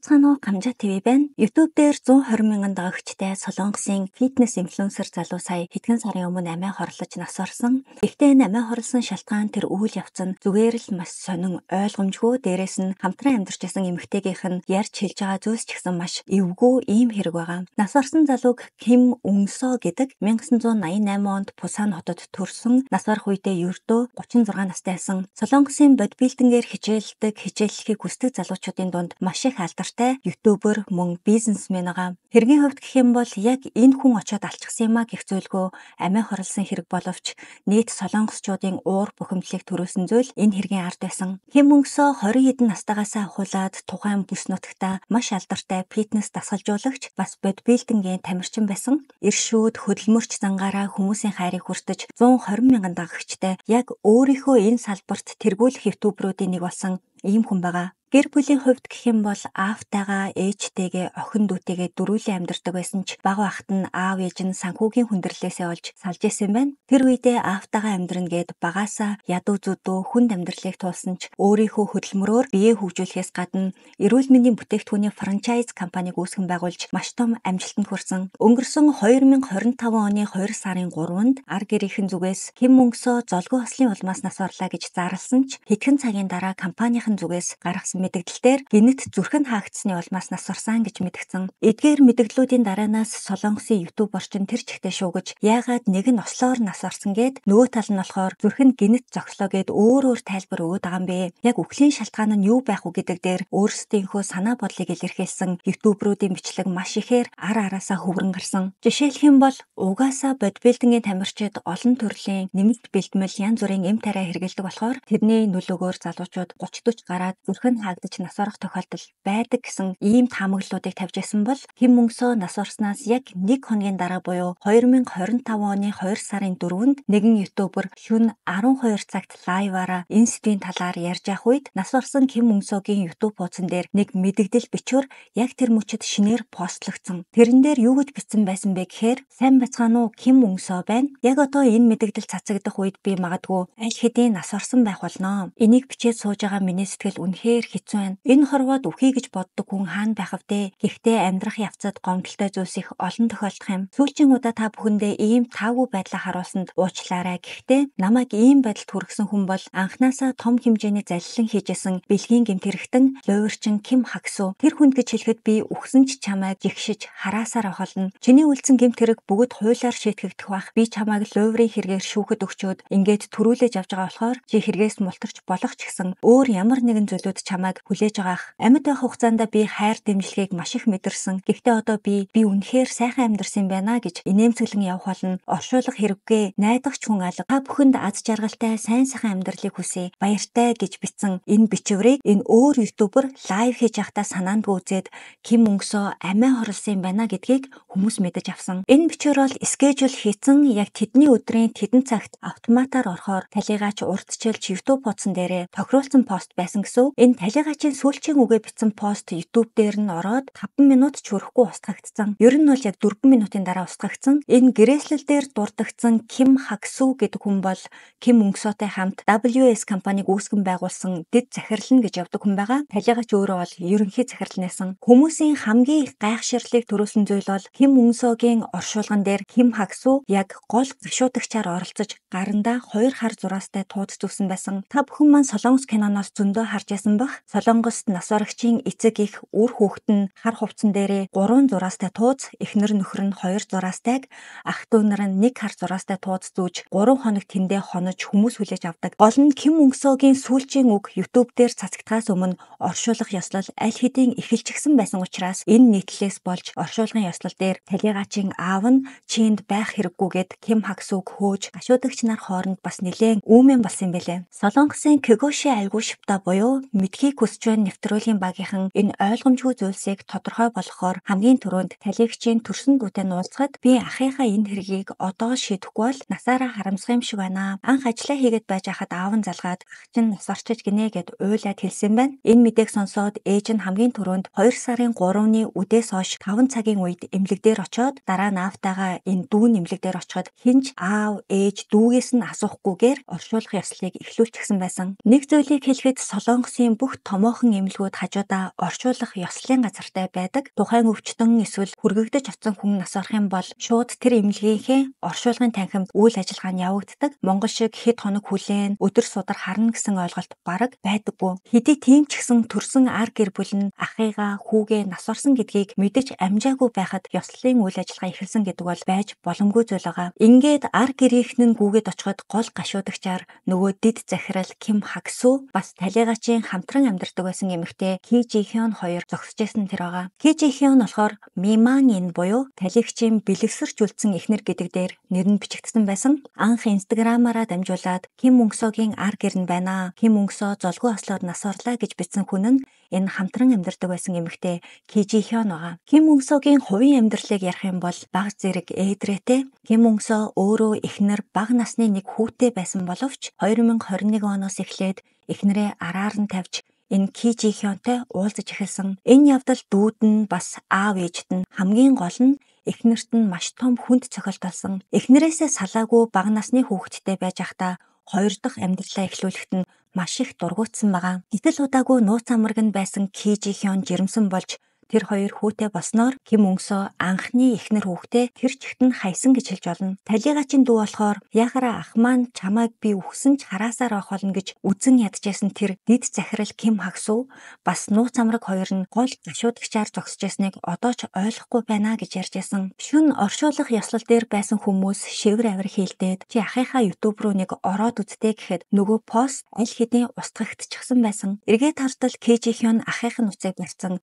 Байцгаана уу, Камжа ТV байна. YouTube дээр 120 мянган дагагчтай Солонгосын фитнес инфлюенсер залуу сая хэдхэн сарын өмнө амиа хорлож нас орсон. Гэхдээ энэ амиа хорлсон шалтгаан тэр үйл явц нь зүгээр л маш сонин ойлгомжгүй, дээрээс нь хамтран амьдарч байсан эмэгтэйгийнх нь ярьж хэлж байгаа зүйлс ч гэсэн маш эвгүй ийм хэрэг байгаа. Нас орсон залууг Ким Үнсо гэдэг 1988 онд Пусан хотод төрсөн, нас барах үедээ ердөө 36 настай байсан. Солонгосын бодибилдингээр хичээлдэг, хичээллэхийг хүсдэг залуучуудын дунд маш их алдартай ютубер мөн бизнесмен байгаа. Хэргийн хувьд гэх юм бол яг энэ хүн очиод алчихсан юм а гэх зүйлгүй амиа хорлсон хэрэг боловч нийт солонгосчуудын уур бухимдлыг төрүүлсэн зүйл энэ хэргийн ард байсан. Ким Үнсо 20 хэдэн настайгаасаа ахуулаад тухайн бүс нутагта маш алдартай фитнес дасгалжуулагч, бас бодибилдингийн тамирчин байсан. Иршүүд хөдөлмөрч зангаараа хүмүүсийн хайрыг хүртэж 120 мянган дагагчтай яг өөрийнхөө энэ салбарт тэргүүлэх ютуберуудын нэг болсон ийм хүн байгаа. Гэр бүлийн хувьд гэх юм бол аавтайгаа, ээжтэйгээ, охин дүүтэйгээ дөрвөлэн амьдардаг байсан ч бага байхад нь аав ээж нь санхүүгийн хүндрэлээсээ олж салж исэн байна. Тэр үедээ аавтайгаа амьдрна гэд багаасаа ядуу зүдүү хүнд амьдралыг туулсан ч өөрийнхөө хөдөлмөрөөр биеэ хөгжүүлэхээс гадна эрүүл мэндийн бүтээгдэхүүний франчайз компаниг үүсгэн байгуулж маш том амжилтанд хүрсэн. Өнгөрсөн 2025 оны 2 сарын 3-нд ар гэрийнхэн зүгээс Ким Үнсо золгүй ослын улмаас нас орлаа гэж зарласан ч хэдхэн цагийн дараа компанийн зүгээс гаргасан мэдэгдэлээр гинэт зүрх нь хаагдсаны улмаас нас орсон гэж мэдгдсэн. Эдгээр мэдэгдлүүдийн дараанаас Солонгосын YouTube орчин тэр чигтээ шуугаж яагаад нэг нь ослоор нас орсон гэд нөгөө тал нь болохоор зүрх нь гинэт зогслоо гэд өөр өөр тайлбар өгöd байгаа юм бэ. Яг үхлийн шалтгаан нь юу байх вэ гэдэг дээр өөрсдийнхөө санаа бодлыг илэрхийлсэн ютуберуудын бичлэг маш ихээр ар араасаа хөврөн гарсан. Жишээлх юм бол угаасаа бодибилдингийн тамирчид олон төрлийн нэмэлт бэлтгэл янз бүрийн эм тариа хэрэглэдэг болохоор тэрний нөлөөгөөр залуучууд 30 40 гараад зүрх нь хаагдаж нас орох тохиолдол байдаг гэсэн ийм таамаглалуудыг тавьж байсан бол Ким Үнсо нас орсноос яг нэг хоногийн дараа буюу 2025 оны 2 сарын 4-нд нэгэн ютубер шөнө 12 цагт лайваараа энэ сэдвийн талаар ярьж явах үед нас орсон Ким Үнсогийн YouTube хуудсан дээр нэг мэдэгдэл бичвэр яг тэр мөчид шинээр постлогдсон. Тэрэн дээр юу гэж бичсэн байсан бэ гэхээр сайн бацгаана уу, Ким Үнсо байна. Яг одоо энэ мэдэгдэл цацагдах үед би магадгүй аль хэдийн нас орсон байх болно. Энийг бичээд сууж байгаа миний сэтгэл үнэхээр хэцүү байна. Энэ хорвоод үхье гэж боддог хүн хаана байх вэ? Гэхдээ амьдрах явцад гомдолтой зүйлс их олон тохиолдох юм. Сүүлчийн удаа та бүхэндээ ийм таагүй байдлаа харуулсанд уучлаарай. Гэхдээ намайг ийм байдалд хүргэсэн хүн бол анханасаа том хэмжээний залилан хийжсэн бэлгийн гэмт хэрэгтэн луйварчин Ким Хаксу. Тэр хүнд гэж хэлэхэд би үхсэн ч чамайг жигшиж хараасаар авахлна. Чиний үлдсэн гэмт хэрэг бүгд хуулиар шийтгэгдэх бах. Би чамайг луйврын хэрэгээр шүүхэд өгчөөд ингээд төрүүлэж авч байгаа болохоор чи хэрэгээс мултарч болох ч гэсэн өөр ямар нэгэн зүйлүүд чамайг хүлээж байгаах. Амьд байх хугацаанд би хайр дэмжлэгийг маш их мэдэрсэн. Гэхдээ одоо би үнэхээр сайхан амьдарсан юм байна гэж инээмсэглэн явах болно. Оршуулга хэрэггүй, найдах ч хүн алга. Та бүхэнд аз жаргалтай сайн сайхан амьдралыг хүсье. Баяртай гэж бичсэн энэ бичвэрийг энэ өөр ютубер лайв хийж явахдаа санаандгүй үзээд Ким Үнсо амиа хорлсон юм байна гэдгийг хүмүүс мэдэж авсан. Энэ бичвэр бол скежюл хийцэн яг тэдний өдрийн тэдэн цагт автоматар орохоор талигаач урдчилж YouTube хуудсан дээрээ тохируулсан пост байсан гэсэн. Энэ талигачийн сүүлчийн үгээ бичсэн пост YouTube дээр нь ороод 5 минут ч хүрэхгүй устгагдсан. Ер нь бол яг 4 минутын дараа устгагдсан. Энэ гэрээслэл дээр дурддагдсан Ким Хаксу гэдэг хүн бол Ким Үнсотой хамт WS компаниг үүсгэн байгуулсан дэд захирал нь гэж явдаг хүн байгаа. Талигач өөрөө бол ерөнхий захирал нэсэн. Хүмүүсийн хамгийн их гайхширлыг төрүүлсэн зүйл бол Ким Үнсогийн оршуулган дээр Ким Хаксу яг гол гашуудагчаар оролцож гарандаа 2 хар зураастай тууз зүвсэн байсан. Та бүхэн маань Солонгос киноноос зөндөө харж ясан бах. Солонгост нас барагчийн эцэг их үр хүүхэд нь хар хувцсан дээрээ 3 зураастай тууз, эхнэр нөхөр нь 2 зураастайг, ах дүү нар нь 1 хар зураастай тууз зүүж 3 хоног тэндээ хонож хүмүүс хүлээж авдаг. Гол нь Ким Үнсогийн сүүлчийн үг YouTube дээр цацагдахаас өмнө оршуулах ёслол аль хэдийн эхэлчихсэн байсан учраас энэ нийтлэлээс болж оршуулгын ёслол дээр талигачийн аав нь чинд байх хэрэггүйгээд Ким Хаксуг хөөж гашуудагч нар хооронд бас нэлээн үүмэн болсон юм бэлээ. Солонгосын Кэгоши альгуу шипта буюу мэдхийг хүсэж буй нэвтрүүлгийн багийнхан энэ ойлгомжгүй зүйлсийг тодорхой болгохоор хамгийн түрүүнд талигчийн төрсөн дүүтэй нуулцахад би ахыхаа энэ хэргийг одоо шийдэхгүй бол насаараа харамсах юм шиг байна. Анх ажиллаа хийгээд байж хахад аав нь залгаад ах чинь нас орчиж гинэ гэд уйлаад хэлсэн байна. Энэ мэдээг сонсоод ээж нь хамгийн түрүүнд 2 сарын 3-ны үдээс хойш 5 цагийн үед эмнэлэг дээр очоод дараа нь аавтайгаа энэ дүүн эмнэлэг дээр очиход хинч аав ээж дүүгээс нь асуухгүйгээр оршуулах ёслолыг эхлүүлчихсэн байсан. Нэг зүйлийг хэлэхэд Солонгосын бүх бүх томоохон эмнэлгүүд хажуудаа оршуулах ёслолын газартай байдаг. Тухайн өвчтөн эсвэл хүргэгдэж очсон хүн нас барах юм бол шууд тэр эмнэлгийнхээ оршуулгын танхимд үйл ажиллагаа нь явагддаг. Монгол шиг хэд хоног хүлээн, өдөр судар харна гэсэн ойлголт бараг байдаггүй. Хэдий тийм ч гэсэн төрсэн ар гэр бүл нь ахыгаа, хүүгээ нас барсан гэдгийг мэдэж амжаагүй байхад ёслолын үйл ажиллагаа эхэлсэн гэдэг бол байж боломгүй зүйл байгаа. Ингээд ар гэрийнхэн нь гүгээд очиход гол гашуудагчаар нөгөө дэд захирал Ким Хаксу бас талигачийн хамтран амьдардаг байсан эмэгтэй Ки Жи Хён хоёр зогсож байсан тэр байгаа. Ки Жи Хён болохоор Миман ин буюу талигчийн бэлгэсэрч үлдсэн эхнэр гэдэг дээр нэр нь бичигдсэн байсан. Анх Инстаграмаараа дамжуулаад Ким Мөнсогийн ар гэр нь байна. Ким Мөнсо золгүй ослоор нас орлаа гэж бичсэн хүн нь энэ хамтран амьдардаг байсан эмэгтэй Ки Жи Хён байгаа. Ким Мөнсогийн хувийн амьдралыг ярих юм бол баг зэрэг ээдрээтэй. Ким Мөнсо өөрөө эхнэр бага насны нэг хүүтэй байсан боловч 2021 оноос эхлээд эхнэрээ араар нь тавьж энэ Ки Жи Хёнтой уулзаж эхэлсэн. Энэ явдал дүүд нь бас аав ээжд нь хамгийн гол нь эхнэрт нь маш том хүнд цохилт болсон. Эхнэрээсээ салаагүй бага насны хүүхэдтэй байж байхдаа хоёр дахь амьдралаа эхлүүлэхэд нь маш их дургуутсан байгаа. Гэтэл удаагүй нууц амраг нь байсан Ки Жи Хён жирэмсэн болж тэр хоёр хүүтэй болсноор Ким Мөнсо анхны эхнэр хүүхдээ тэр чигт нь хайсан гэж хэлж болно. Талигачийн дүү болохоор яхаараа ах маань чамайг би үхсэн ч хараасаар авах болно гэж үзэн ядчихсан тэр дэд захирал Ким Хаксу бас нууц амраг хоёр нь гол гашуудагчаар зогсож байсныг одоо ч ойлгохгүй байна гэж ярьж байсан. Шүн оршуулах ёслол дээр байсан хүмүүс шивэр авир хийлдээд чи ахыхаа YouTube руу нэг ороод үзтээ гэхэд нөгөө пост аль хэдийн устгагдчихсан байсан. Эргээд хартал Ки Жи Хён ахынх нь утсыг барьсан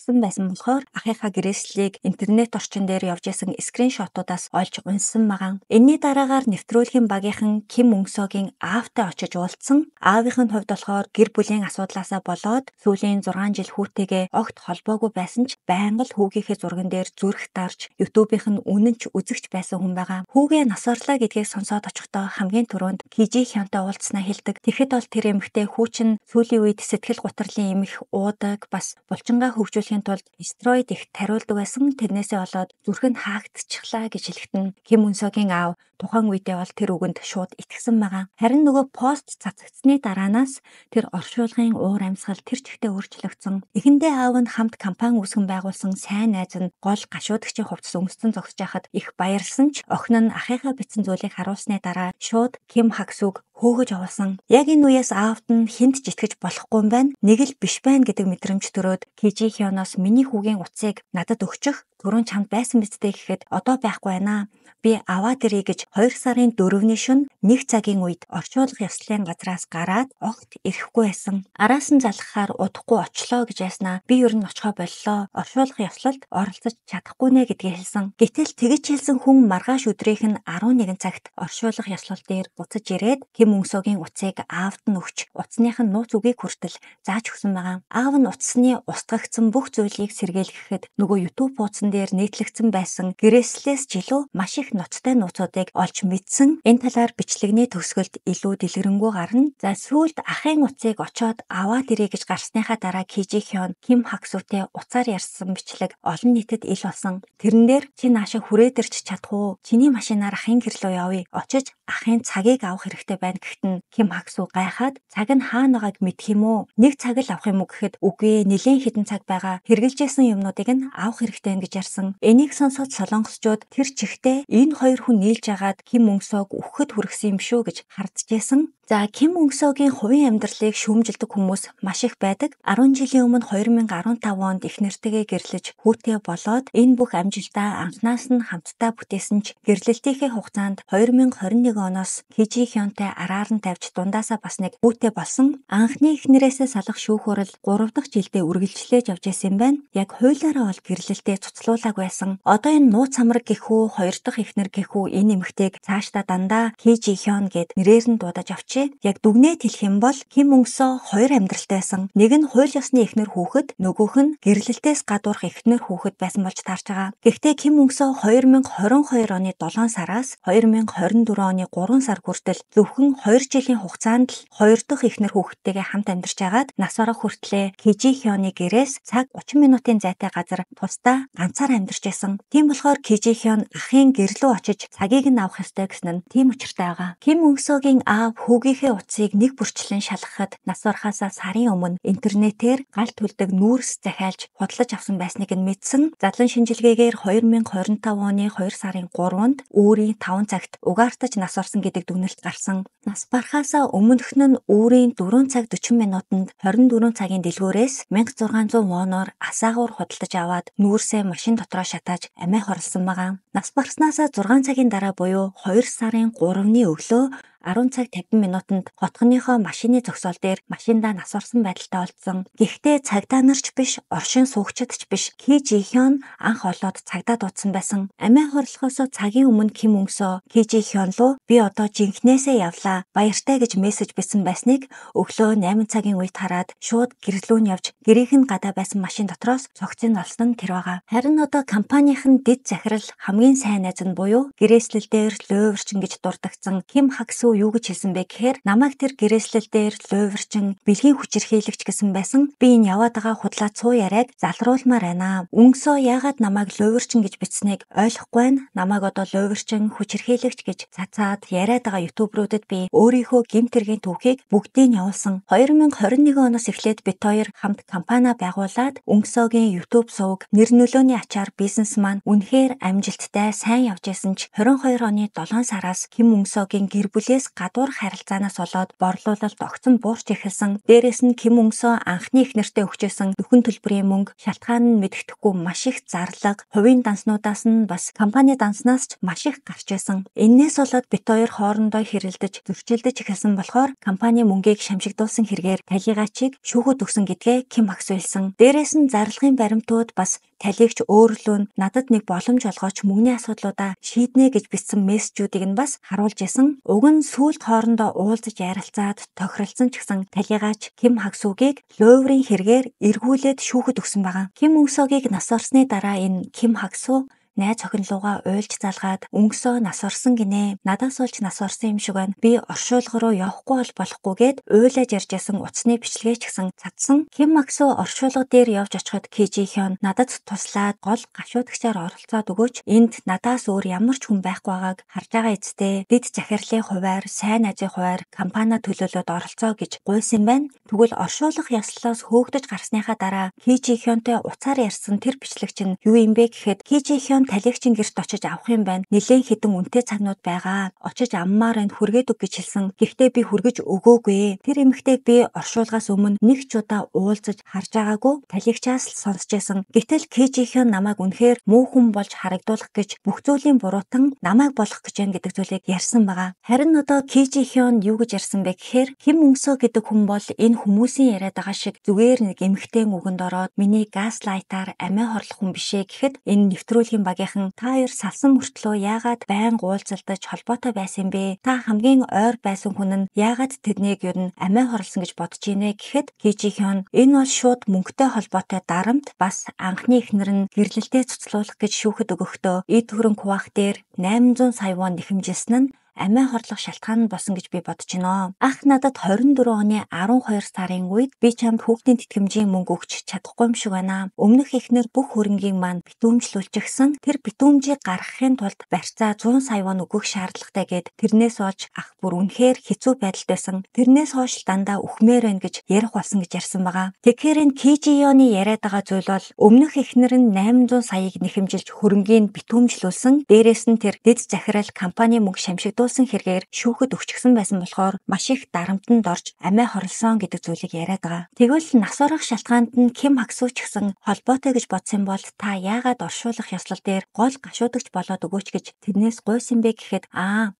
устгагдсан байсан болохоор ахыхаа гэрээслэлийг интернет орчин дээр явж исэн скриншотуудаас олж унссан байгаа. Энэний дараагаар нэвтрүүлгийн багийнхан Ким Мөнсогийн аавтай очиж уулзсан. Аавынх нь хувьд болохоор гэр бүлийн асуудлаасаа болоод сүүлийн 6 жил хүүтэйгээ огт холбоогүй байсан ч байнга л хүүгийнхээ зурган дээр зүрх дарж YouTube-ийнх нь үнэн ч үзэгч байсан хүн байгаа. Хүүгээ нас орлаа гэдгийг сонсоод очихдоо хамгийн түрүүнд Ки Жи Хёнтой уулзснаа хэлдэг. Тэгэхэд бол тэр эмэгтэй хүү чинь сүүлийн үед сэтгэл гутралын эмх уудаг бас булчингаа хөгжүүлэхийн тулд стероид их тариулдаг байсан. Тэрнээсээ болоод зүрх нь хаагдчихлаа гэж хэлэхэд нь Ким Мөнсогийн аав тухайн үедээ бол тэр үгэнд шууд итгэсэн байгаа. Харин нөгөө пост цацагдсны дараанаас тэр оршуулгын уур амьсгал тэр чигтээ өөрчлөгдсөн. Эхэндээ аав нь хамт компани үүсгэн байгуулсан сайн найз нь гол гашуудагчийн хувцас өмссөн зогсож байхад их баярлсан ч охин нь ахыхаа бичсэн зүйлийг харуулсны дараа шууд Ким Хаксуг хөөгөж оволсон. Яг энэ үеэс аавд нь хүнд ч итгэж болохгүй юм байна. Нэг л биш байна гэдэг мэдрэмж төрөөд Ки Жи Хёноос миний хүүгийн утсыг надад өгчих. Түрүүн чамд байсан биз дээ гэхэд одоо байхгүй байна. Би аваад ирье гэж 2 сарын 4-ний шөнө 1 цагийн үед орчуулга ёслолын газраас гараад огт ирэхгүй байсан. Араас нь залгахаар удахгүй очлоо гэж яснаа. Би ер нь очихоо боллоо. Орчуулга ёслолд оролцож чадахгүй нэ гэдгийг хэлсэн. Гэтэл тэгэж хэлсэн хүн маргааш өдрийнх нь 11 цагт оршуулга ёслол дээр буцаж ирээд Ким Мөнсогийн утсыг аавд нь өгч утасных нь нууц үгийг хүртэл зааж өгсөн байгаа. Аав нь утасны устгагдсан бүх зүйлийг сэргийлгэхэд нөгөө YouTube хуудсан дээр нийтлэгдсэн байсан гэрээслээс ч илүү маш их ноцтой нууцуудыг олж мэдсэн. Энэ талаар бичлэгний төгсгөлд илүү дэлгэрэнгүй гарна. За сүүлд ахын утсыг очоод аваад ирье гэж гарсныхаа дараа Ки Жи Хён Ким Хаксутэй утсаар ярьсан бичлэг олон нийтэд ил болсон. Тэрэн дээр чи нааша хүрээд ирч чадах уу? Чиний машинаар ахын гэр лүү явъя. Очиж ахын цагийг авах хэрэгтэй байна гэхэд нь Ким Хаксу гайхаад цаг нь хаана байгааг мэдэх юм уу? Нэг цаг л авах юм уу гэхэд үгүй нэлээн хэдэн цаг байгаа. Хэрэглэжсэн юмнуудыг нь авах хэрэгтэй гэж ярьсан. Энийг сонсоод солонгосчууд тэр чигтээ энэ хоёр хүн нийлж агаад Ким Мөнсог үхэхэд хүргэсэн юм шүү гэж хардчихсан. За Ким Мөнсогийн хувийн амьдралыг шүүмжилдэг хүмүүс маш их байдаг. 10 жилийн өмнө 2015 онд их нэртэйгээ гэрлэж хүүтэй болоод энэ бүх амжилтаа анхнаас нь хамтдаа бүтээсэн ч гэрлэлтийнхээ хугацаанд 2021 оноос Ки Жи Хёнтой араар нь тавьж дундаасаа бас нэг хүүтэй болсон. Анхны эхнэрээсээ салах шүүх хурал 3 дахь жилдээ үргэлжлэж явж байсан юм байна. Яг хуулиараа бол гэрлэлтээ цуцлуулаагүй байсан. Одоо энэ нууц амраг гэх үү, хоёр дахь эхнэр гэх үү энэ эмэгтэйг цаашдаа дандаа Ки Жи Хён гэд нэрээр нь дуудаж авчээ. Яг дүгнээд хэлэх юм бол Ким Мөнсо хоёр амьдралтай байсан. Нэг нь хууль ёсны эхнэр хүүхэд, нөгөөх нь гэрлэлтээс гадуурх эхнэр хүүхэд байсан болж таарч байгаа. Гэхдээ Ким Мөнсо 2022 оны 7 сараас 2024 оны 3 сар хүртэл зөвхөн 2 жилийн хугацаанд л хоёр дахь эхнэр хүүхэдтэйгээ хамт амьдарч агаад нас орох хүртлээ Ки Жи Хёны гэрээс цаг 30 минутын зайтай газар тусдаа ганцаар амьдарч байсан. Тийм болохоор Ки Жи Хён ахын гэр лүү очиж цагийг нь авах ёстой гэсэн нь тийм учиртай байгаа. Ким Мөнсогийн аав хүүгээ Хүүгийнхээ утсыг нэг бүрчлэн шалгахад нас барахаасаа сарын өмнө интернетээр гал түлдэг нүүрс захиалж худалдаж авсан байсныг нь мэдсэн. Задлан шинжилгээгээр 2025 оны 2 сарын 3-нд үүрийн 5 цагт угаартаж нас барсан гэдэг дүгнэлт гарсан. Нас барахаасаа өмнөх нь үүрийн 4 цаг 40 минутанд 24 цагийн дэлгүүрээс 1600 воноор асаагуур худалдаж аваад нүүрсээ машин дотроо шатааж амиа хорлсон байгаа. Нас барснаасаа 6 цагийн дараа буюу 2 сарын 3-ны өглөө 10 цаг 50 минутанд хотхоныхоо машины зогсоол дээр машиндаа нас барсан байдалтай олдсон. Гэхдээ цагдаа нар ч биш, оршин суугчид ч биш, Ки Жи Хён анх олоод цагдаа дуудсан байсан. Амиа хорлохоосоо цагийн өмнө Ким Өнсөө Ки Жи Хён руу би одоо жинхнээсээ явлаа, баяртай гэж мессеж бичсэн байсныг өглөө 8 цагийн үед хараад шууд гэрлүү нь явж гэрийнх нь гадаа байсан машин дотроос цогцыг олсон нь тэр байгаа. Харин одоо компанийн дэд захирал хамгийн сайн найз нь буюу гэрээслэл дээр луйварчин гэж дурдгдсан Ким Хаксу юу гэж хэлсэн бэ гэхээр намайг тэр гэрээслэл дээр луйварчин бэлгийн хүчирхийлэгч гэсэн байсан. Би энэ яваад байгаа худлаа цуу яриаг залруулмаар байна. Өнсөө яагаад намайг луйварчин гэж бичсэнийг ойлгохгүй байна. Намайг одоо луйварчин хүчирхийлэгч гэж цацаад яриад байгаа ютуберүүдэд би өөрийнхөө гэмт хэргийн түүхийг бүгдийг явуулсан. 2021 оноос эхлээд бит хоёр хамт компани байгуулад Өнсөөгийн YouTube сувг нэр нөлөөний ачаар бизнес маань үнэхээр амжилттай сайн явж байсан ч 22 оны 7 сараас Ким Өнсөөгийн гэр бүлээс гадуур харилцаанаас болоод борлуулалт огцон буурч эхэлсэн. Дээрээс нь Ким Өнсөө анхны эхнэртээ өгчээсэн нөхөн төлбөрийн мөнгө, шалтгаан нь мэддэхгүй маш их зарлага, хувийн данснуудаас нь бас компани данснаас ч маш их гарч байсан. Эннээс болоод бит хоёр хоорондоо хэрэлдэж, зөрчилдөж эхэлсэн болохоор компани мөнгийг шамшигдуулсан хэрэгээр талигачийг шүүхэд өгсөн гэдгээ Ким Хаксу хэлсэн. Дээрээс нь зарлагын баримтууд бас талигч өөрлөө нь надад нэг боломж олгооч мөнгөний асуудлуудаа шийднэ гэж бичсэн мессежүүдийг нь бас харуулж исэн. Уг нь сүүлд хоорондоо уулзаж ярилцаад тохиролцсон ч гэсэн талигаач Ким Хаксугийг луйврын хэрэгээр эргүүлээд шүүхэд өгсөн байгаа. Ким Өнсөөгийг нас барсны дараа энэ Ким Хаксу найз охин луугаа уйлж залгаад Өнсөө нас барсан гинэ. Надаас болж нас барсан юм шиг байна. Би оршуулга руу явахгүй бол болохгүйгээд уйлаж ярьж байсан утасны бичлэгээ ч гэсэн цадсан. Ким Хаксу оршуулга дээр явж очиход Ки Жи Хён надад туслаад гол гашуудагчаар оролцоод өгөөч. Энд надаас өөр ямар ч хүн байхгүй байгааг харж байгаа эцтэй. Дэд захирлын хуваар, сайн найзын хуваар компани төлөөлөөд оролцоо гэж гуйсан байна. Тэгвэл оршуулах ёслолоос хөөгдөж гарсныхаа дараа Ки Жи Хёнтой уцаар ярьсан тэр бичлэг чинь юу юм бэ гэхэд Ки Жи Хён талигчин гэрт очиж авах юм байна. Нилээн хэдэн үнэтэй цагнууд байгаа. Очиж аммаар энэ хүргээд өг гэж хэлсэн. Гэхдээ би хүргэж өгөөгүй. Тэр эмэгтэйг би оршуулгаас өмнө нэг ч удаа уулзаж харж байгаагүй. Талигчаас л сонсч байсан. Гэтэл Ки Жи Хён намайг үнэхээр муу хүн болж харагдуулах гэж бүх зүйлийн буруутан намайг болох гэж байна гэдэг зүйлийг ярьсан байгаа. Харин одоо Ки Жи Хён юу гэж ярьсан бэ гэхээр Ким Өнсөө гэдэг хүн бол энэ хүмүүсийн яриад байгаа шиг зүгээр нэг эмэгтэй үгэнд ороод миний газлайтаар амиа хорлох хүн бишээ гэхэд энэ нэвтрүүлгийн багийнхан та хоёр салсан мөртлөө яагаад байнга уулзалдаж холбоотой байсан бэ? Та хамгийн ойр байсан хүн нь яагаад тэднийг ер нь амиа хорлсон гэж бодож ийнэ гэхэд Ки Жи Хён энэ бол шууд мөнгөтэй холбоотой дарамт бас анхны эхнэр нь гэрлэлтэд цуцлуулах гэж шүүхэд өгөхдөө эд хөрөнгө хуваах дээр 800 сая вон нэхэмжилсэн нь амиа хорлох шалтгаан нь болсон гэж би бодож байна. Ах надад 24 оны 12 сарын үед би чамд хүүхдийн тэтгэмжийн мөнгө өгч чадахгүй юм шиг байна. Өмнөх эхнэр бүх хөрөнгийн маань битүүмжлүүлчихсэн. Тэр битүүмжийг гаргахын тулд барьцаа 100 сая вон өгөх шаардлагатай гэд тэрнээс олж ах бүр үнэхээр хэцүү байдалд байсан. Тэрнээс хойш дандаа үхмээр байна гэж ярих болсон гэж ярьсан байгаа. Тэгэхээр энэ Ки Жи Хёны яриад байгаа зүйл бол өмнөх эхнэр нь 800 саяыг нэхэмжилж хөрөнгийг битүүмжлүүлсэн. Дээрээс нь тэр дэд захирал компани мөнгө шамшигдуулсан хэрэгээр шүүхэд өгчихсөн байсан болохоор маш их дарамтанд орж амиа хорлсон гэдэг зүйлийг яриад байгаа. Тэгвэл нас барах шалтгаанд нь Ким Хаксу ч гэсэн холбоотой гэж бодсон бол та яагаад оршуулах ёслол дээр гол гашуудагч болоод өгөөч гэж тэрнээс гуйсан бэ гэхэд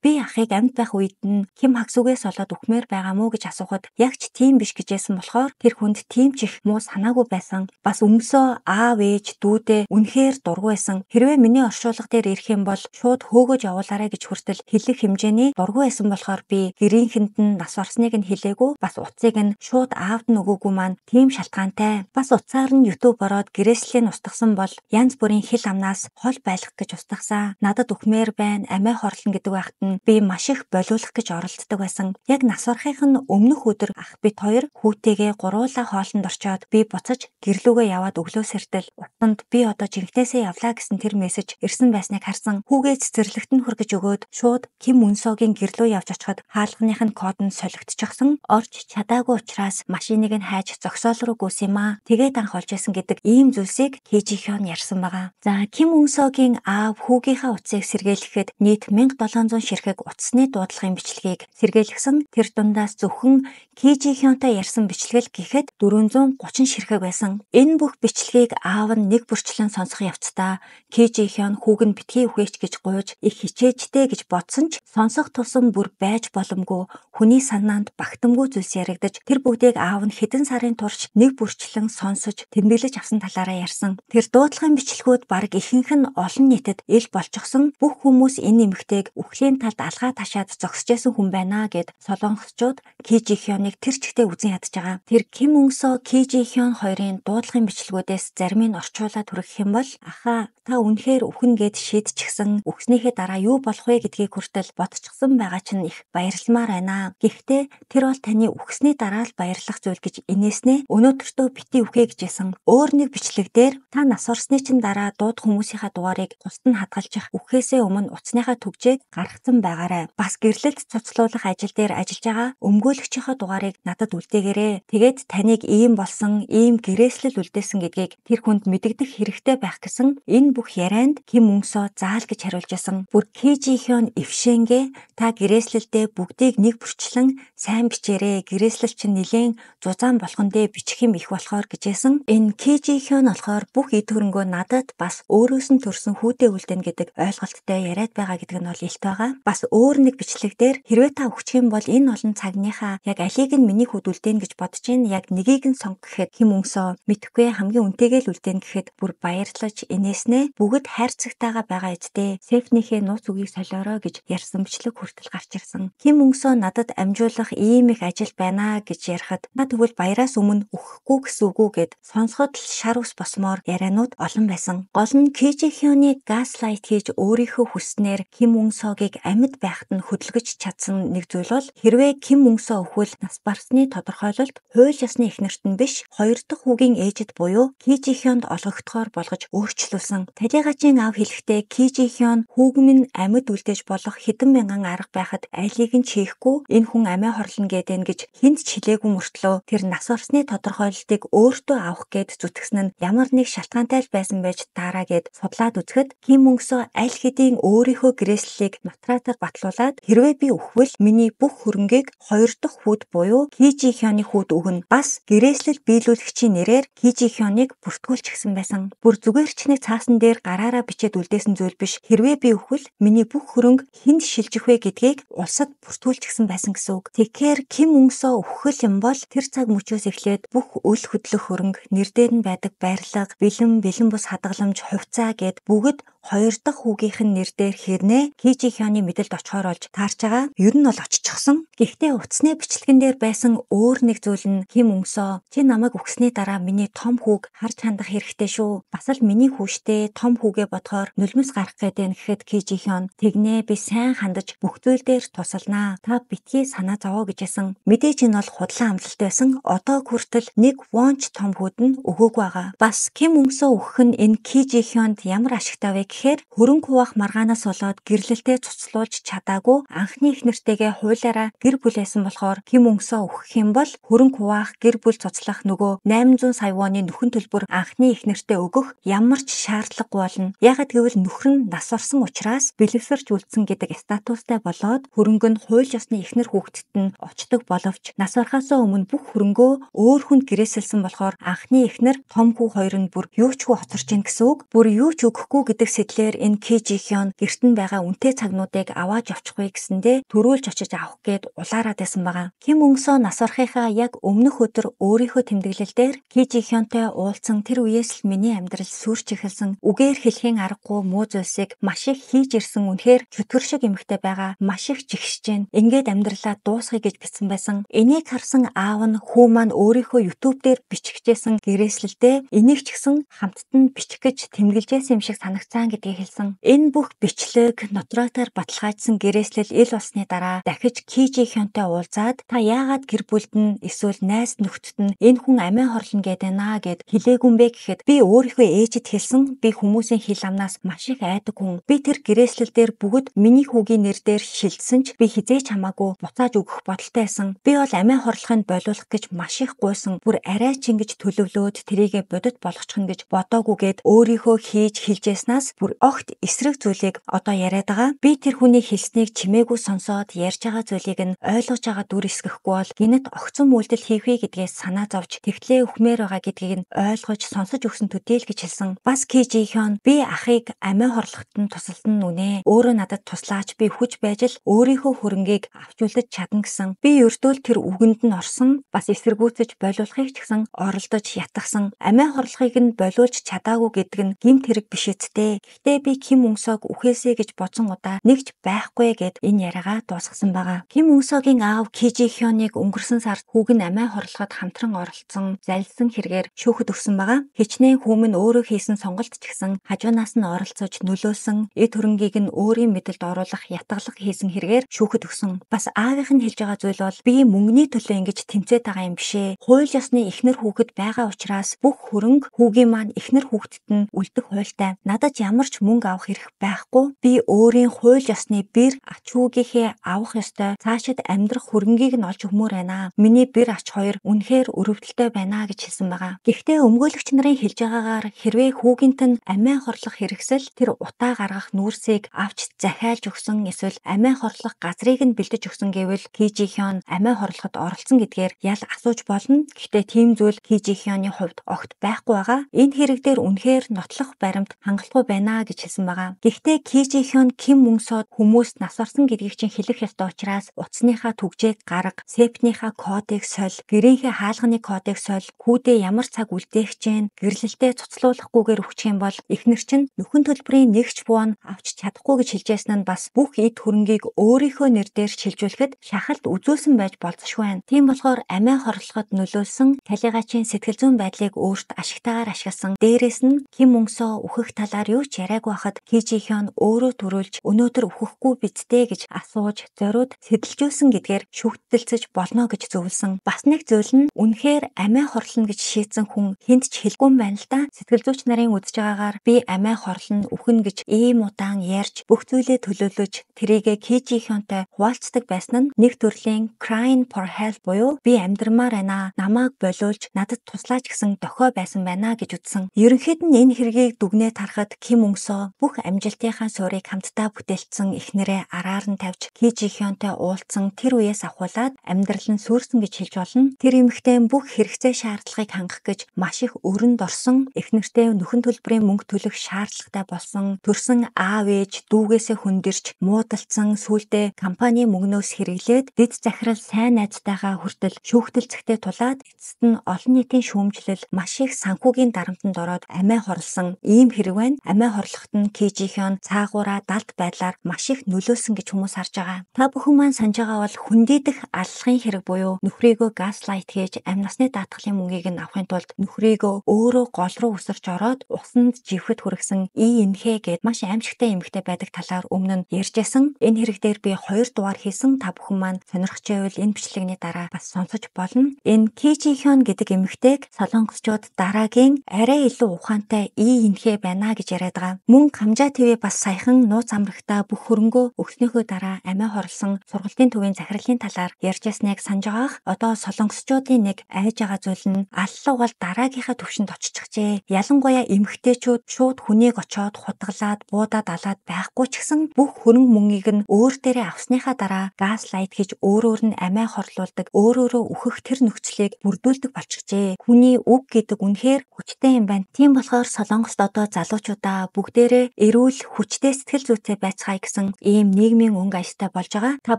би ахыг амьд байх үед нь Ким Хаксугээс болоод үхмээр байгаа мó гэж асуухад яг ч тийм биш гэжсэн болохоор тэр хүнд тийм ч их муу санаагүй байсан. Бас өмсөө аав ээж дүүдээ үнэхээр дургүй байсан. Хэрвээ миний оршуулга дээр ирэх юм бол шууд хөөгөж явуулаарай гэж хүртэл хэлэх хэмжээний дургүй байсан болохоор би гэрийнхэнд нь нас барсныг нь хэлээгүй, бас утсыг нь шууд аавд нь өгөөгүй маань тийм шалтгаантай. Бас утсаар нь YouTube ороод гэрээслийг устгасан бол янз бүрийн хил амнаас хол байлгах гэж устгасан. Надад үхмээр байна, амиа хорлно гэдэг байхад нь би маш их болиулах гэж оролддог байсан. Яг нас барахын нь өмнөх өдөр ах бит хоёр хүүтэйгээ гуруула хоолнд орчоод би буцаж гэрлүүгээ яваад өглөө сэртэл утанд би одоо жинхнээсээ явлаа гэсэн тэр мессеж ирсэн байсныг харсан. Хүүгээ цэцэрлэгт нь хүргэж өгөөд шууд Ким Ким Үнсогийн гэр лүү явж очиход хаалганых нь код нь солигдчихсон. Орж чадаагүй учраас машиныг нь хайж зогсоол руу гүйсэн юм аа. Тэгээд анх олж исэн гэдэг ийм зүйлсийг Ки Жи Хён ярьсан байгаа. За Ким Үнсогийн аав хүүгийнхаа утсыг сэргийлэхэд нийт 1700 ширхэг утасны дуудлагын бичлэгийг сэргийлгэсэн. Тэр дундаас зөвхөн Ки Жи Хёнтой ярьсан бичлэг гэхэд 430 ширхэг байсан. Энэ бүх бичлэгийг аав нь нэг бүрчлэн сонсох явцдаа Ки Жи Хён хүүг нь битгий үхээч гэж гуйж их хичээжтэй гэж бодсон ч сонсох тусам бүр байж боломгүй хүний санаанд багтамгүй зүйлс яригдаж тэр бүгдийг аав нь хэдэн сарын турш нэг бүрчлэн сонсож тэмдэглэж авсан талаараа ярьсан. Тэр дуудлагын бичлэгүүд бараг ихэнх нь олон нийтэд ил болчихсон. Бүх хүмүүс энэ эмэгтэйг үхлийн талд алгаа ташаад зогсож байсан хүн байна гэд солонгосчууд Ки Жи Хёныг тэр чигтээ үзэн ядаж байгаа. Тэр Ким Үнсо, Ки Жи Хён хоёрын дуудлагын бичлэгүүдээс зарим нь орчуулад хүргэх юм бол ахаа та үнэхээр үхэн гэд шийдчихсэн, үхснийхээ дараа юу болох вэ гэдгийг хүртэл бодчихсон байгаа чинь их баярламаар байна. Гэхдээ тэр бол таны үхсний дараа л баярлах зүйл гэж инээснээ өнөөдөртөө бити үхээ гэжсэн. Өөр нэг бичлэг дээр та нас орсны чинь дараа дууд хүмүүсийнхаа дугаарыг тусад нь хадгалчих үхээсээ өмнө утасныхаа түгжээг гаргацсан байгаарай. Бас гэрлэлт цуцлуулах ажил дээр ажиллаж байгаа өмгөөлөгчийнхөө дугаарыг надад үлдээгээрэй. Тэгээд таныг ийм болсон, ийм гэрээслэл үлдээсэн гэдгийг тэр хүнд мэдэгдэх хэрэгтэй байх гэсэн энэ бүх ярианд Ким Үнсо заал гэж хариулж байсан. Бүр Ки Жи Хён эвшэнгээ та гэрээслэлдээ бүгдийг нэг бүрчлэн сайн бичээрэй. Гэрээслэл чинь нэлээн зузаан болгон дээр бичих юм их болохоор гэжсэн. Энэ Ки Жи Хён болохоор бүх эд хөрөнгөө надад бас өөрөөс нь төрсэн хүүдээ үлдэнэ гэдэг ойлголттой яриад байгаа гэдэг нь бол илт байгаа. Бас өөр нэг бичлэг дээр хэрвээ та өгчих юм бол энэ олон цагныхаа яг алийг нь миний хүүд үлдээнэ гэж бодож чинь яг нэгийг нь сонго гэхэд Ким Үнсо мэдхгүй хамгийн үнэтэйгээ л үлдээнэ гэхэд бүр баярлаж инээснээ бүгд хайрцагтайгаа байгаа эцдээ. Сейфнийхээ нууц үгийг солиороо гэж ярьсан бичлэг хүртэл гарч ирсэн. Ким Үнсо надад амжуулах ийм их ажил байна гэж ярихад та тэгвэл баяраас өмнө үхэхгүй гэсэн үг үү гэд сонсоход л шар ус босмоор ярианууд олон байсан. Гол нь Ки Жи Хёны газлайт хийж өөрийнхөө хүснээр Ким Үнсогийг амьд байхад нь хөдөлгөж чадсан нэг зүйл бол хэрвээ Ким Үнсо өхвөл нас барсны тодорхойлолт хууль ёсны эхнэрт нь биш хоёр дахь хүүгийн ээжид буюу Ки Жи Хёнд олгогдохоор болгож өөрчлүүлсэн. Талигачийн аав хэлэхдээ Ки Жи Хён хүүг минь амьд үлдээж болох хэдэн мянган арга байхад алийг нь хийхгүй энэ хүн амиа хорлоно гэдэн гэж хүнд ч хэлээгүй мөртлөө тэр нас барсны тодорхойлолтыг өөртөө авах гээд зүтгэсэн нь ямар нэг шалтгаантай л байсан байж таараа гэд судлаад үзэхэд Ким Үнсо аль хэдийн өөрийнхөө гэрээслэлийг нотраатаар батлуулаад хэрвээ би үхвэл миний бүх хөрөнгийг хоёр дахь хүүд буюу Ки Жи Хёны хүүд өгнө. Бас гэрээслэл биелүүлэгчийн нэрээр Ки Жи Хёныг бүртгүүлчихсэн байсан. Бүр зүгээр ч нэг цаасан дээр гараараа бичээд үлдээсэн зүйл биш. Хэрвээ би үхвэл миний бүх хөрөнгө хүнд шилжих вэ гэдгийг улсад бүртгүүлчихсэн байсан гэсэн үг. Тэгэхээр Ким Үнсо үхэл юм бол тэр цаг мөчөөс эхлээд бүх үл хөдлөх хөрөнгө, нэр дээр нь байдаг барилга, бэлэн, бэлэн бус хадгаламж, хувьцаа гэд бүгд хоёр дахь хүүгийнх нь нэр дээр хэрнээ Ки Жи Хёны мэдэлд очихоор олж таарч байгаа. Ер нь бол очихсон. Гэхдээ утасны бичлэгэн дээр байсан өөр нэг зүйл нь Ким Үнсо чи намайг үхсний дараа миний том хүүг харж хандах хэрэгтэй шүү. Бас л миний хүүштэй том хүүгээ бодохоор нулимс гарах гээд байна гэхэд Ки Жи Хён тэгнэ би сайн хандаж бүх зүйл дээр тусалнаа. Та битгий санаа зовоо гэжсэн. Мэдээж энэ бол худлаа амлалт байсан. Одоо хүртэл нэг вонч том хүүд нь өгөөгүй байгаа. Бас Ким Үнсо үхэх нь энэ Ки Жи Хёнд ямар ашигтай вэ гэхээр хөрөнгө хуваах маргаанаас болоод гэрлэлтэд цуцлуулж чадаагүй анхны их нэртэйгээ хуулиараа гэр бүлээсэн болохоор Ким Үнсо үхэх юм бол хөрөнгө хуваах гэр бүл цуцлах нөгөө 800 сая воны нөхөн төлбөр анхны их нэртэй өгөх ямар ч шаардлагагүй болно. Яагаад гэвэл нөхөр нь нас орсон учраас бэлэвсэрч үлдсэн гэдэг статустай болоод хөрөнгө нь хууль ёсны эхнэр хүүхдэд нь очдог боловч нас орохоос өмнө бүх хөрөнгөө өөр хүнд гэрээсэлсэн болохоор анхны эхнэр том хүү хоёр нь бүр юу ч хүү хоцорч ийн гэсэн үг. Бүр юу ч өгөхгүй гэдэг сэтлэр энэ Ки Жи Хён гэрт нь байгаа үнэтэй цагнуудыг аваад явчихгүй гэсэндээ төрүүлж очиж авах гээд улаарад байсан байгаа. Ким Үнсо нас орохынхаа яг өмнөх өдөр өөрийнхөө тэмдэглэл дээр Ки Жи Хёнтой уулзсан тэр үеэс л миний амьдрал сүрч эхэлсэн. Үгээр хэлхийн аргагүй муу зүйлсийг маш их хийж ирсэн үнэхээр чөтгөр шиг эмэгтэй байгаа. Маш их жигшэж гин. Ингээд амьдралаа дуусгая гэж бичсэн байсан. Энийг харсан аав нь хүү маань өөрийнхөө YouTube дээр бичихжсэн гэрээслэлдээ энийг ч гэсэн хамтд нь бичих гэж тэмдэглэжсэн юм шиг санагцсан гэдгийг хэлсэн. Энэ бүх бичлэг нотариатаар баталгаажсан гэрээслэл ил болсны дараа дахиж Ки Жи Хёнтой уулзаад та яагаад гэр бүлд нь эсвэл найз нөхдөд нь энэ хүн амиа хорлоно гээд байна гэд хэлээгүй юм бэ гэхэд би өөрийнхөө ээжид хэлсэн. Би хүмүүсийн хил амнаас маш их айдаг хүн. Би тэр гэрээслэл дээр бүгд миний хүүгийн нэр дээр шилжсэн ч би хизээч хамаагүй буцааж өгөх бодолтой байсан. Би бол амиа хорлохыг болиулах гэж маш их гуйсан. Бүр арай ч ингэж төлөвлөөд тэрийгэ бодит болгочихно гэж бодоагүй гэд өөрийнхөө хийж хэлжсэнаас бүр огт эсрэг зүйлийг одоо яриад байгаа. Би тэр хүний хэлснийг чимээгүй сонсоод ярьж байгаа зүйлийг нь ойлгож байгаа дүр эсгэхгүй бол гинэт огцон үйлдэл хийх вэ гэдгээс санаа зовж тэгтлээ өхмээр байгаа гэдгийг нь ойлгож сонсож өгсөн төдийл гэж хэлсэн. Бас Ки Жи Хён би ахыг амиа хорлоход нь тусалсан нь үнэ. Өөрөө надад туслаач би хүч байж л өөрийнхөө хөрөнгийг авч үлдэж чадна гэсэн. Би ердөөл тэр үгэнд нь орсон. Бас эсэргүүцэж болиулахыг ч гэсэн оролдож ятгсан. Амиа хорлохыг нь болиулж чадаагүй гэдэг нь гэмт хэрэг биш үсттэй. Гэхдээ би Ким Үнсог үхээсэй гэж бодсон удаа нэгч байхгүй гэд энэ яриагаа дуусгасан байгаа. Ким Үнсогийн аав Ки Жи Хёныг өнгөрсөн сард хүүг нь амиа хорлоход хамтран оролцсон, залилсан хэрэгээр шүүхэд өгсөн байгаа. Хичнээн хүүм нь өөрөө хийсэн сонголт ч гэсэн хажуунаас нь оролцож нөлөөлсөн, эд хөрөнгийг нь өөрийн мэдэлд оруулах ятгалаг хийсэн хэрэгээр шүүхэд өгсөн. Бас аавынх нь хэлж байгаа зүйл бол би мөнгөний төлөө ингэж тэмцээд байгаа юм бишээ. Хууль ёсны эхнэр хүүхэд байгаа учраас бүх хөрөнгө хүүгийн маань эхнэр хүүхдэд нь үлдэх хуультай. Надад ямар ч мөнгө авах эрх байхгүй. Би өөрийн хууль ёсны бэр ач хүүгийнхээ авах ёстой цаашид амьдрах хөрөнгийг нь олж өгмөр байна. Миний бэр ач хоёр үнэхээр өрөвдөлтэй байна гэж хэлсэн байгаа. Гэхдээ өмгөөлөгч нарын хэлж байгаагаар хэрвээ хүүгийнт нь амиа хорлох хэрэгсэл тэр утаа гаргах нүүрсийг авч захиалж өгсөн эсвэл амиа хорлох газрыг нь бэлдэж өгсөн гэвэл Ки Жи Хён амиа хорлоход оролцсон гэдгээр ял асууж болно. Гэхдээ тийм зүйл Ки Жи Хёны хувьд огт байхгүй байгаа. Энэ хэрэг дээр үнэхээр нотлох баримт хангалтгүй байна гэж хэлсэн байгаа. Гэхдээ Ки Жи Хён Ким Үнсод хүмүүст нас орсон гэдгийг чинь хэлэх ёстой учраас утасныхаа түгжээг гарга, септнийхаа кодыг соль, гэрийнхээ хаалганы кодыг соль, хүүдээ ямар цаг үлдээх чинь, гэрлэлтэд цуцлуулахгүйгээр өгчих юм бол эхнэр чинь нөхөн төлбөрийн нэгч буун авч чадахгүй гэж хэлжсэн нь бас бүх эд хөрөнгийг өөрийнхөө нэр дээр шилжүүлэхэд шахалт үзүүлсэн байж болзошгүй байна. Тийм болохоор амиа хорлоход нөлөөлсөн Талигачийн сэтгэл зүйн байдлыг өөрт ашигтайгаар ашигласан. Дээрээс нь Ким Үнсо үхэх талаар юу ч яриаггүй хахад Ки Жи Хён өөрөө төрүүлж өнөөдөр үхэхгүй бидтэй гэж асууж зориуд сэтэлжүүлсэн гэдгээр шүүгдэлцэж болно гэж зөвлөсөн. Бас нэг зүйл нь үнэхээр амиа хорлоно гэж шийдсэн хүн хүнд ч хэлгүй юм байна л да. Сэтгэл зүйч нарын үзэж байгаагаар би амиа хорлоно үхэн гэж ийм удаан ярьж бүх зүйлээ төлөөлөж тэрийгэ Ки Жи Хёнтой хуваалцдаг байсан нь нэг төрлийн crying for help буюу би амьдрмаар байна, намайг болиулж надад туслаач гэсэн дохио байсан байна гэж үзсэн. Ерөнхийд нь энэ хэргийг дүгнээ тарахад Ким Үнсо бүх амжилтынхаа суурийг хамтдаа бүтээлцсэн эхнэрээ араар нь тавьж Ки Жи Хёнтой уулзсан тэр үеэс ахуулаад амьдрал нь сүрсэн гэж хэлж болно. Тэр эмэгтэй бүх хэрэгцээ шаардлагыг хангах гэж маш их өрөнд орсон, эхнэртэй нөхөн төлбөрийн мөнгө төлөх шаардлагатай болсон, төрсэн аав ээж дүүгээсээ хөндөрч муудалцсан, сүүлдээ компани мөнгнөөс хэрэглээд дэд захирал сайн найзтайгаа хүртэл шүүхтэлцэхтэй тулаад эцэст нь олон нийтийн шүүмжлэл маш их санхүүгийн дарамтанд ороод амиа хорлсон ийм хэрэг байна. Амиа хорлоход нь Ки Жи Хён цаагаараа далд байдлаар маш их нөлөөлсөн гэж хүмүүс харж байгаа. Та бүхэн маань санаж байгаа бол хөндийдэх аллахын хэрэг буюу нөхрийгөө газлайт хийж амь насны даатгалын мөнгийг нь авахын тулд нөхрийгөө өөрөө гол руу өсөрч ороод усанд живхэд хүргэсэн И Инхэ гээд маш аимшигтай эмэгтэй байдаг талаар өмнө нь ярьж байсан. Энэ хэрэг дээр би 2 дугаар хийсэн. Та бүхэн маань сонирхож байвал энэ бичлэгний дараа бас сонсож болно. Энэ Ки Жи Хён гэдэг эмэгтэйг солонгосчууд дараагийн арай илүү ухаантай И Инхэ байна гэж яриад байгаа. Мөн Камжа ТV бас саяхан нууц амрагтаа бүх хөрөнгөө өгснөөхөө дараа амиа хорлсон сургалтын төвийн захирлын талаар ярьж ясныг санаж байгаах. Одоо солонгосчуудын нэг айж байгаа зүйл нь аллаг бол дараагийнхаа төвшөнд оччихжээ. Ялангуяа эмэгтэйчүүд шууд хүнийг очоод хутгалаад буудаад алаад байхгүй ч гэсэн бүх хөрөнгө мөнгийг нь өөр дээрээ авсныхаа дараа газлайт хийж өөрөөр нь амиа хорлуулдаг, өөрөөрөө үхэх тэр нөхцөлийг бүрдүүлдэг болчихжээ. Хүний үг гэдэг үнэхээр хүчтэй юм байна. Тийм болохоор Солонгост одоо залуучуудаа бүгдээрээ эрүүл хүчтэй сэтгэл зүйтэй байцгаая гэсэн ийм нийгмийн өнгө аястай болж байгаа. Та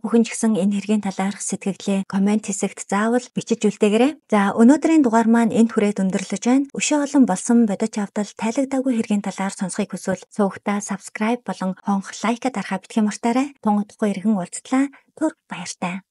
бүхэн ч гэсэн энэ хэргийн талаарх сэтгэгдлээ коммент хэсэгт заавал бичиж үлдээгээрэй. За өнөөдрийн дугаар маань энд хүрээд өндөрлөж байна. Өшөө олон болсон бодит явдал тайлагдаагүй хэргийн талаар сонсохыг хүсвэл сувагтаа subscribe болон хонх лайк дарахаа битгий мартаарай. Тун удахгүй иргэн уулзтлаа. Түр баяртай.